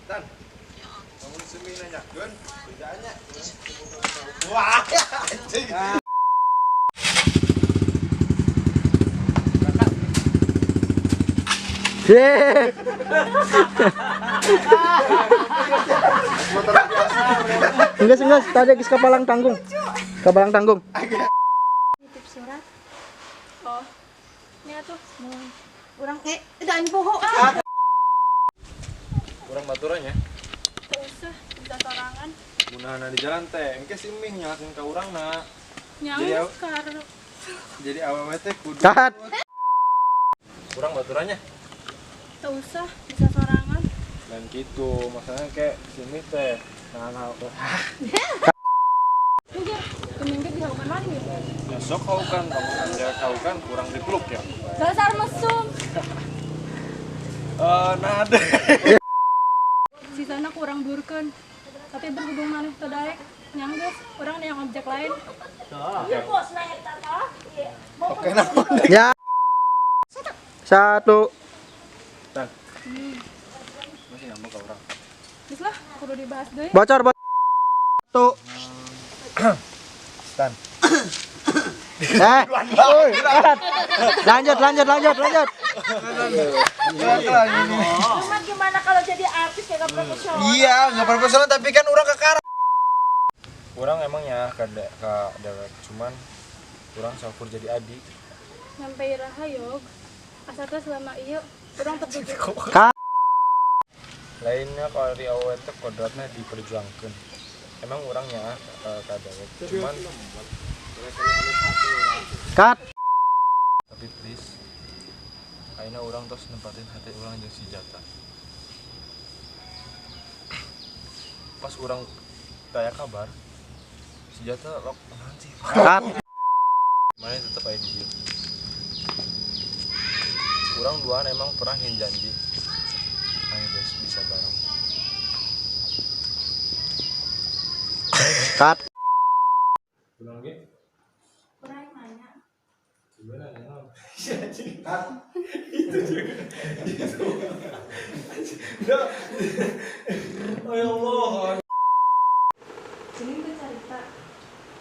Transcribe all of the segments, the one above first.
Tan. Kamu semi nanyakeun, bejaannya. Wah, anjing. Enggak, tadi geus kapalang tanggung. Kapalang tanggung. Nitip surat. Oh. Ini atuh. Urang dan poho ah. Kurang baturannya. Teu usah, bisa sorangan. Gunana di jalan teh, engke si Mih nyalakeun ka urangna. Nyanggeus karep. Jadi awewe teh kudu. Cut. Kurang baturannya. Teu usah, bisa sorangan. Dan gitu, masalahnya kayak si Mih teh nah. Minggir, keminggir dihaukan maling ya. Ya sok haukan, kamu kan haukan kurang dipeluk ya. Dasar mesum. Nah ada. Sisana kurang burkeun. Tapi berhubung maneh teu daek, nyanggeus urang yang objek lain. Oke, nah. Ya. Satu. Tan. Masih ngambek ka urang. Geus lah, kudu dibahas deui. Bocor, bocor. Satu. Tan. Lanjut. Cuman gimana kalau jadi artis kayak gak profesional? Iya, nggak profesional tapi kan orang kekara. Kurang emangnya ke dewek, cuman kurang saukur jadi adik. Nyampe iraha yog. Asa teh selama ieu urang tertuju. Lainnya kalau di awewe teh kodratnya diperjuangkan. Emang orangnya ke dewek, cuman cut. Tapi please, ayeuna urang tos nempatin hati urang jeung si Jata. Pas urang tanya kabar, si Jata lok naon sih? Cut. Mana tetep aya di dieu. Urang duaan emang pernah ngin janji. Ayo guys bisa bareng. Cut. Urang ge? Urang nanya. Gimana nanya? Cut. Itu juga. Itu. Oh ya Allah. Jadi kita cerita.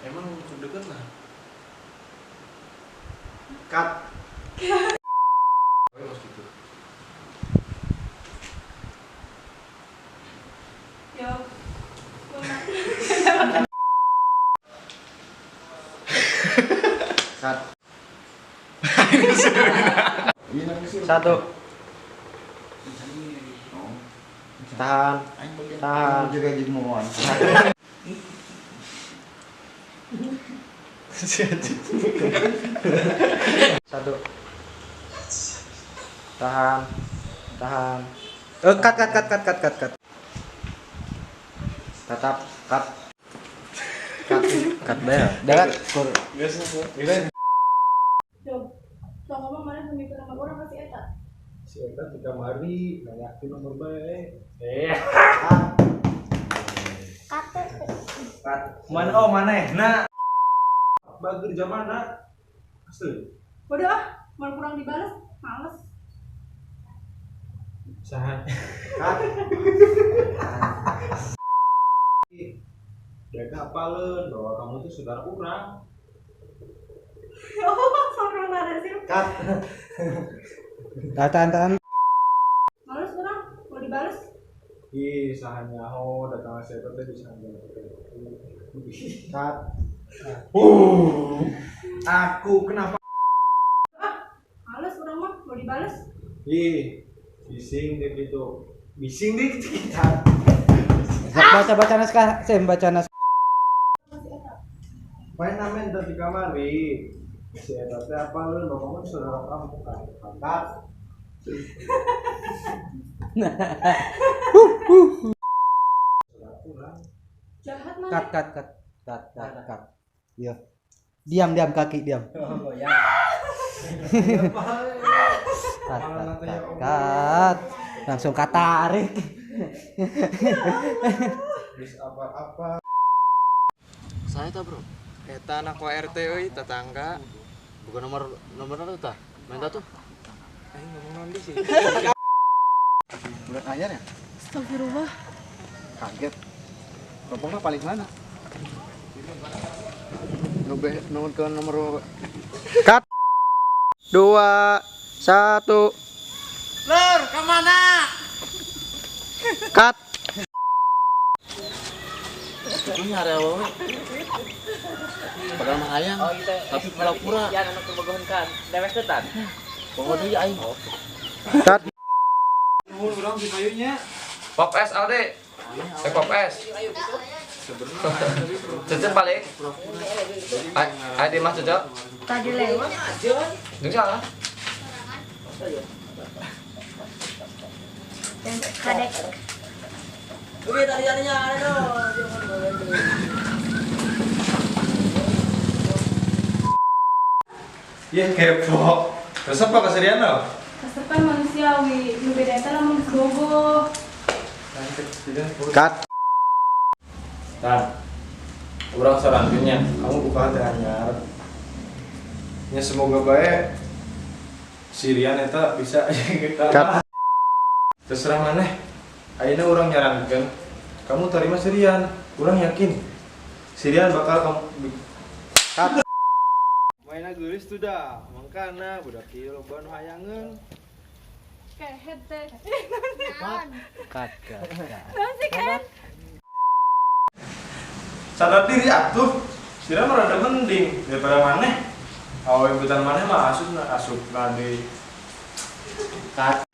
Emang cukup deket lah. Cut. Harus gitu. Yo. Cut. Satu. Tahan. Tahan. Juga jadi mau. Satu. Tahan. Tahan. Cut. Tetap cut. Cut bel. Dah kur. Yo. Sok ngomong mana sambil sama urang ka si eta. Si eta di kamari nanyakeun nomor bae. Cut. Mana oh manehna. Bager zamana. Asli. Bodoh ah, mau kurang dibales, males. Saha. Cut. Jaga apaleun bahwa kamu tuh saudara urang. Oh, saudara sih. Cut. Tahan. Males urang, mau dibales. Ih, saha nyaho datang si eta teh bisa nyaho. Cut. Aku kenapa? Ah, males urang mah, mau dibales. Ih, bising deh gitu. Bising deh gitu. Baca naskah, saya baca naskah. Main namen tadi kamari. Si eta teh apaleun bahwa kamu saudara kamu kan. Cut. Saudara urang. Jahat mana? Cut. Iya. Diam kaki diam. Oh ya. Cut. Cut. Langsung katarik. Terus apa-apa. Saya tak bro. Eta anak WRT euy tetangga. Bukan nomor nomor apa tah? Minta tuh. Aing ngomong nanti sih. Bulan anyar ya? Astagfirullah. Kaget. Rompongnya paling mana? Nomor ke nomor. Cut. 2 1. Lur, kemana? Cut. Ini area awewe. Padahal mah hayang, tapi pura-pura. Yan anu tumagohon kan. Dewek teh tan. Poho deui aing. Cut. Nuhun urang si payunya. Pop es Alde. Pop es. Cece balik. Ayo di Mas Cece. Tadi lewat. Jeung salah. Kadek. Oke, tadi-tadinya ada dong. Iya kepo. Terus apa keserian lo? Kesepan manusiawi, nu beda eta lamun geus bogoh. Cut. Tan, urang sarankeunnya, kamu buka hati anyar. Ya semoga bae si Rian eta bisa Cut. Terserah maneh. Ayeuna urang nyarankeun, kamu terima si Rian. Urang yakin si Rian bakal kamu Cut. Mainna geulis tuh dah, mangkana budak ieu loba nu hayangeun. Kehed teh. Cut, cut, cut. Naon sih kehed? Sadar diri atuh. Si Rian mah rada mending daripada maneh. Awewe butan maneh mah asup asup deui. Cut.